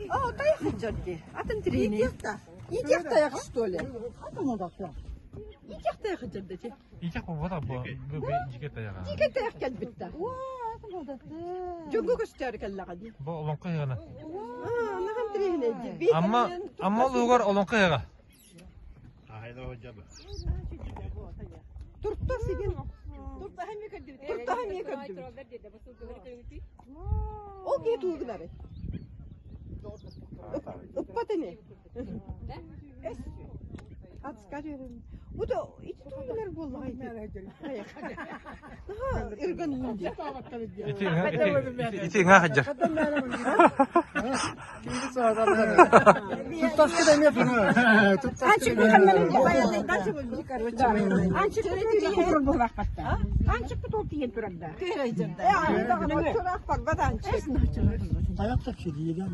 О, тайах сылдьар дии. Атын тириини. Иитиэх тайах, что ли? Иитиэх тайах сылдьар да ти. Иитиэх буолбатах бу дьиикэй тайаҕа. Дьиикэй тайах кэлбит да. Дьоҥҥо көстөөрү кэллэҕэ дии. Бу олоҥхо ыһыаҕына. Нахан тириэһинэй дии. Амма Амма улууһугар олоҥхо ыһыаҕа. Турта сигин. Туртаһа эмиэ көрдүбүт. Ол киһи тугу гынарый? Ыппат ини. Бу да ити тугу гынар буоллаҕай ити? Наһаа ырган дии. Ити ити ыҥаа сылдьар. Тайах тапсыйдыга,